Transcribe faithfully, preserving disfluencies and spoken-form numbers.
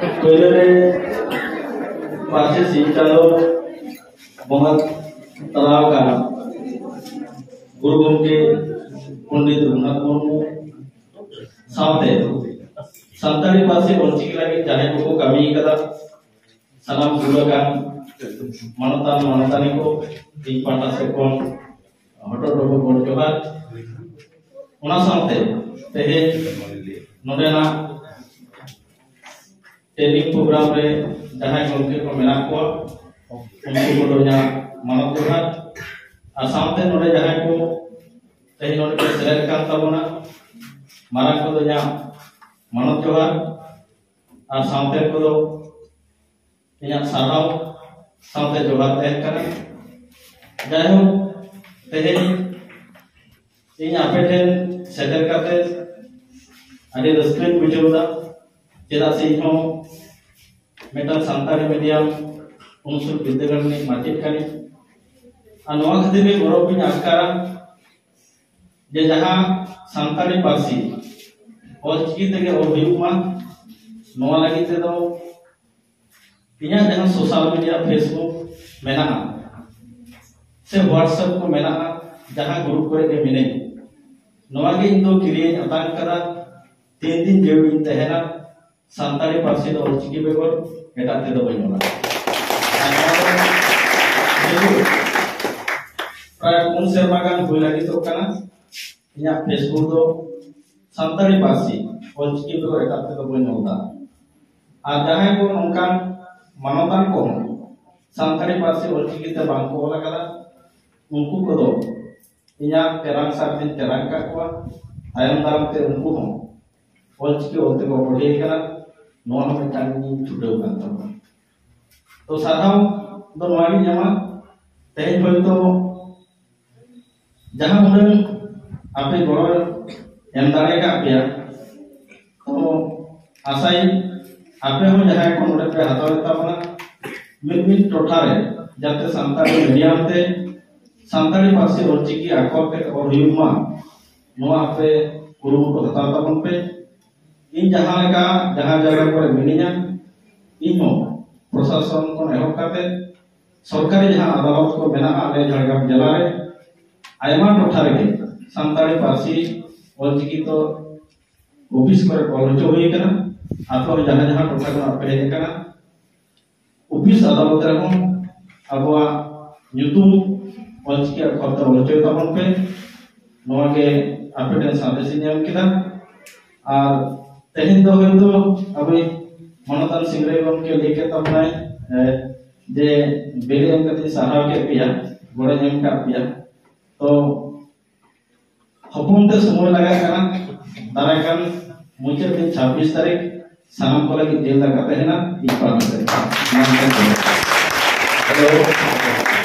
ᱯᱳᱭᱞᱳ ᱨᱮ ᱯᱟᱹᱨᱥᱤ ᱥᱤᱧ ᱪᱟᱸᱫᱚ ᱵᱚᱸᱜᱟ ᱛᱟᱞᱟ ᱟᱠᱟᱱ ᱜᱩᱨᱩ ᱜᱚᱢᱠᱮ ᱯᱚᱱᱰᱤᱛ ᱨᱚᱜᱷᱩᱱᱟᱛᱷ ᱢᱩᱨᱢᱩ ᱥᱟᱶᱛᱮ ᱥᱟᱱᱛᱟᱲᱤ ᱯᱟᱹᱨᱥᱤ ᱚᱞᱪᱤᱠᱤ ᱞᱟᱹᱜᱤᱫ ᱡᱟᱦᱟᱸᱭ ᱠᱚᱠᱚ ᱠᱟᱹᱢᱤ ᱠᱟᱫᱟ, ᱥᱟᱱᱟᱢ ᱜᱩᱨᱩ ᱟᱠᱟᱱ ᱢᱟᱱᱚᱛᱟᱱ ᱢᱟᱱᱚᱛᱟᱱᱤ ᱠᱚ, ᱤᱧ ᱯᱟᱦᱴᱟ ᱥᱮᱫ ᱠᱷᱚᱱ ᱦᱚᱴᱚᱜ ᱰᱚᱵᱚᱜ ᱜᱚᱰ ᱡᱚᱦᱟᱨ᱾ ᱚᱱᱟ ᱥᱟᱶᱛᱮ ᱛᱮᱦᱮᱧ ᱱᱚᱰᱮᱱᱟᱜ training program ᱨᱮ ᱡᱟᱦᱟᱸᱭ ᱜᱚᱢᱠᱮ ᱠᱚ ᱢᱮᱱᱟᱜ ᱠᱚᱣᱟ, ᱩᱱᱠᱩ ᱠᱚᱫᱚ ᱤᱧᱟᱹᱜ ᱢᱟᱱᱚᱛ ᱡᱚᱦᱟᱨ᱾ ᱟᱨ ᱥᱟᱶᱛᱮ ᱱᱚᱰᱮ ᱡᱟᱦᱟᱸᱭ ᱠᱚ ᱛᱮᱦᱮᱧ ᱱᱚᱰᱮ ᱠᱚ ᱥᱮᱞᱮᱫ ᱠᱟᱱ ᱛᱟᱵᱚᱱᱟ, ᱢᱟᱨᱟᱝ ᱠᱚᱫᱚ ᱤᱧᱟᱹᱜ ᱢᱟᱱᱚᱛ ᱡᱚᱦᱟᱨ᱾ ᱟᱨ ᱥᱟᱶᱛᱮ ᱠᱚᱫᱚ ᱤᱧᱟᱹᱜ ᱥᱟᱨᱦᱟᱣ ᱥᱟᱶᱛᱮ ᱡᱚᱦᱟᱨ ᱛᱟᱦᱮᱱ ᱠᱟᱱᱟ᱾ ᱡᱟᱭᱦᱳᱠ, ᱛᱮᱦᱮᱧ ᱤᱧ ᱟᱯᱮ ᱴᱷᱮᱱ ᱥᱮᱴᱮᱨ ᱠᱟᱛᱮ ᱟᱹᱰᱤ ᱨᱟᱹᱥᱠᱟᱹᱧ ᱵᱩᱡᱷᱟᱹᱣ ᱮᱫᱟ, ᱪᱮᱫᱟᱜ ᱥᱮ ᱤᱧ ᱦᱚᱸ ᱢᱤᱫᱴᱟᱝ ᱥᱟᱱᱛᱟᱲᱤ medium ᱩᱱᱥᱩᱞ ᱵᱤᱨᱫᱟᱹᱜᱟᱲ ᱨᱤᱱᱤᱡ ᱢᱟᱪᱮᱫ ᱠᱟᱹᱱᱟᱹᱧ᱾ ᱟᱨ ᱱᱚᱣᱟ ᱠᱷᱟᱹᱛᱤᱨ ᱜᱮ ᱜᱚᱨᱚᱵᱽ ᱤᱧ ᱟᱴᱠᱟᱨᱟ ᱡᱮ ᱡᱟᱦᱟᱸ ᱥᱟᱱᱛᱟᱲᱤ ᱯᱟᱹᱨᱥᱤ ᱚᱞᱪᱤᱠᱤ ᱛᱮᱜᱮ ᱚᱞ ᱦᱩᱭᱩᱜ ᱢᱟ, ᱱᱚᱣᱟ ᱞᱟᱹᱜᱤᱫ ᱛᱮᱫᱚ ᱤᱧᱟᱹᱜ ᱡᱟᱦᱟᱸ social media, Facebook ᱢᱮᱱᱟᱜᱼᱟ, ᱥᱮ WhatsApp ᱠᱚ ᱢᱮᱱᱟᱜᱼᱟ, ᱡᱟᱦᱟᱸ group ᱠᱚᱨᱮ ᱜᱮ ᱢᱤᱱᱟᱹᱧ, ᱱᱚᱣᱟ ᱜᱮ ᱤᱧ ᱫᱚ ᱠᱤᱨᱤᱧ ᱟᱛᱟᱝ ᱠᱟᱫᱟ᱾ ᱛᱤᱱ ᱫᱤᱱ ᱡᱤᱣᱤᱧ ᱛᱟᱦᱮᱱᱟ, ᱥᱟᱱᱛᱟᱲᱤ ᱯᱟᱹᱨᱥᱤ ᱫᱚ ᱚᱞᱪᱤᱠᱤ ᱵᱮᱜᱚᱨ ᱮᱴᱟᱜ ᱛᱮᱫᱚ ᱵᱟᱹᱧ ᱚᱞᱟ᱾ ᱟᱨ ᱱᱚᱣᱟ ᱫᱚ ᱱᱤᱛᱚᱜ ᱯᱨᱟᱭ ᱯᱩᱱ ᱥᱮᱨᱢᱟ ᱜᱟᱱ ᱦᱩᱭ ᱞᱟᱹᱜᱤᱫᱚᱜ ᱠᱟᱱᱟ᱾ ᱤᱧᱟᱹᱜ Facebook ᱫᱚ ᱥᱟᱱᱛᱟᱲᱤ ᱯᱟᱹᱨᱥᱤ ᱚᱞᱪᱤᱠᱤ ᱵᱮᱜᱚᱨ ᱮᱴᱟᱜ ᱛᱮᱫᱚ ᱵᱟᱹᱧ ᱚᱞ ᱫᱟ᱾ ᱟᱨ ᱡᱟᱦᱟᱸᱭ ᱠᱚ ᱱᱚᱝᱠᱟᱱ ᱢᱟᱱᱚᱛᱟᱱ ᱠᱚᱦᱚᱸ ᱥᱟᱱᱛᱟᱲᱤ ᱯᱟᱹᱨᱥᱤ ᱚᱞᱪᱤᱠᱤ ᱛᱮ ᱵᱟᱝ ᱠᱚ ᱚᱞ ᱟᱠᱟᱫᱟ, ᱩᱱᱠᱩ ᱠᱚᱫᱚ ᱤᱧᱟᱹᱜ ᱛᱮᱨᱟᱝ ᱥᱟᱨ ᱛᱮᱧ ᱛᱮᱨᱟᱝ ᱠᱟᱜ ᱠᱚᱣᱟ᱾ ᱛᱟᱭᱚᱢ ᱫᱟᱨᱟᱢ ᱛᱮ ᱩᱱᱠᱩ ᱦᱚᱸ ᱚᱞᱪᱤᱠᱤ ᱚᱞ ᱛᱮᱠᱚ ᱵᱚᱲᱦᱮ ᱠᱟᱱᱟ, ᱱᱚᱣᱟ ᱦᱚᱸ ᱢᱤᱫᱴᱟᱝ ᱤᱧ ᱪᱷᱩᱴᱟᱹᱣ ᱠᱟᱱ ᱛᱟᱵᱚᱱᱟ᱾ ᱛᱚ ᱥᱟᱨᱦᱟᱣ ᱫᱚ ᱱᱚᱣᱟ ᱜᱤᱧ ᱮᱢᱟ, ᱛᱮᱦᱮᱧ ᱦᱚᱭᱛᱳ ᱡᱟᱦᱟᱸ ᱩᱰᱟᱹᱝ ᱟᱯᱮ ᱜᱚᱲᱚ ᱮᱢ ᱫᱟᱲᱮ ᱟᱠᱟᱫ ᱯᱮᱭᱟ, ᱛᱚ ᱟᱥᱟᱭᱟᱹᱧ ᱟᱯᱮ ᱦᱚᱸ ᱡᱟᱦᱟᱸᱭ ᱠᱚ ᱱᱚᱰᱮ ᱯᱮ ᱦᱟᱛᱟᱣᱮᱫ ᱛᱟᱵᱚᱱᱟ, ᱢᱤᱫ ᱢᱤᱫ ᱴᱚᱴᱷᱟ ᱨᱮ ᱡᱟᱛᱮ ᱥᱟᱱᱛᱟᱲᱤ medium ᱛᱮ ᱥᱟᱱᱛᱟᱲᱤ ᱯᱟᱹᱨᱥᱤ ᱚᱞᱪᱤᱠᱤ ᱟᱠᱷᱚᱨ ᱛᱮ ᱚᱞ ᱦᱩᱭᱩᱜ ᱢᱟ, ᱱᱚᱣᱟ ᱟᱯᱮ ᱠᱩᱨᱩᱢᱩᱴᱩ ᱦᱟᱛᱟᱣ ᱛᱟᱵᱚᱱ ᱯᱮ᱾ ᱤᱧ ᱡᱟᱦᱟᱸ ᱞᱮᱠᱟ ᱡᱟᱦᱟᱸ ᱡᱟᱭᱜᱟ ᱠᱚᱨᱮ ᱢᱤᱱᱟᱹᱧᱟ, ᱤᱧ ᱦᱚᱸ ᱯᱨᱚᱥᱟᱥᱚᱱ ᱠᱷᱚᱱ ᱮᱦᱚᱵ ᱠᱟᱛᱮ ᱥᱚᱨᱠᱟᱨᱤ ᱡᱟᱦᱟᱸ ᱟᱫᱟᱞᱚᱛ ᱠᱚ ᱢᱮᱱᱟᱜᱼᱟ ᱟᱞᱮ ᱡᱷᱟᱲᱜᱨᱟᱢ ᱡᱮᱞᱟ ᱨᱮ, ᱟᱭᱢᱟ ᱴᱚᱴᱷᱟ ᱨᱮᱜᱮ ᱥᱟᱱᱛᱟᱲᱤ ᱯᱟᱹᱨᱥᱤ ᱚᱞᱪᱤᱠᱤ ᱫᱚ ᱚᱯᱷᱤᱥ ᱠᱚᱨᱮ ᱚᱞ ᱦᱚᱪᱚ ᱦᱩᱭ ᱟᱠᱟᱱᱟ᱾ ᱟᱨᱦᱚᱸ ᱡᱟᱦᱟᱸ ᱡᱟᱦᱟᱸ ᱴᱚᱴᱷᱟ ᱠᱷᱚᱱᱟᱜ ᱯᱮ ᱦᱮᱡ ᱟᱠᱟᱱᱟ, ᱚᱯᱷᱤᱥ ᱟᱫᱟᱞᱚᱛ ᱨᱮᱦᱚᱸ ᱟᱵᱚᱣᱟᱜ ᱧᱩᱛᱩᱢ ᱚᱞᱪᱤᱠᱤ ᱟᱠᱷᱚᱨ ᱛᱮ ᱚᱞ ᱦᱚᱪᱚᱭ ᱛᱟᱵᱚᱱ ᱯᱮ᱾ ᱱᱚᱣᱟ ᱜᱮ ᱟᱯᱮ ᱴᱷᱮᱱ ᱥᱟᱸᱫᱮᱥ ᱤᱧ ᱮᱢ ᱠᱮᱫᱟ᱾ ᱟᱨ ᱛᱮᱦᱮᱧ ᱫᱚ ᱦᱚᱭᱛᱳ ᱟᱵᱚᱭᱤᱡ ᱢᱟᱱᱚᱛᱟᱱ ᱥᱤᱝᱨᱟᱹᱭ ᱜᱚᱢᱠᱮ ᱞᱟᱹᱭ ᱠᱮᱫ ᱛᱟᱵᱚᱱᱟᱭ, ᱮ, ᱡᱮ ᱵᱮᱞᱮ ᱮᱢ ᱠᱟᱛᱮᱧ ᱥᱟᱨᱦᱟᱣ ᱠᱮᱫ ᱯᱮᱭᱟ, ᱜᱚᱲᱚᱧ ᱮᱢ ᱠᱟᱫ ᱯᱮᱭᱟ᱾ ᱛᱚ ᱦᱚᱯᱚᱱ ᱛᱮ ᱥᱚᱢᱚᱭ ᱞᱟᱜᱟᱜ ᱠᱟᱱᱟ᱾ ᱫᱟᱨᱟᱭ ᱠᱟᱱ ᱢᱩᱪᱟᱹᱫ ᱫᱤᱱ ᱪᱷᱟᱵᱵᱤᱥ ᱛᱟᱹᱨᱤᱠᱷ ᱥᱟᱱᱟᱢ ᱠᱚ ᱞᱟᱹᱜᱤᱫ ᱡᱤᱞ ᱫᱟᱠᱟ ᱛᱟᱦᱮᱱᱟ ᱤᱧ ᱯᱟᱦᱴᱟ ᱥᱮᱫ ᱠᱷᱚᱱ᱾ ᱢᱟ ᱮᱱᱠᱷᱟᱱ ᱡᱚᱦᱟᱨ᱾ ᱦᱮᱞᱳ᱾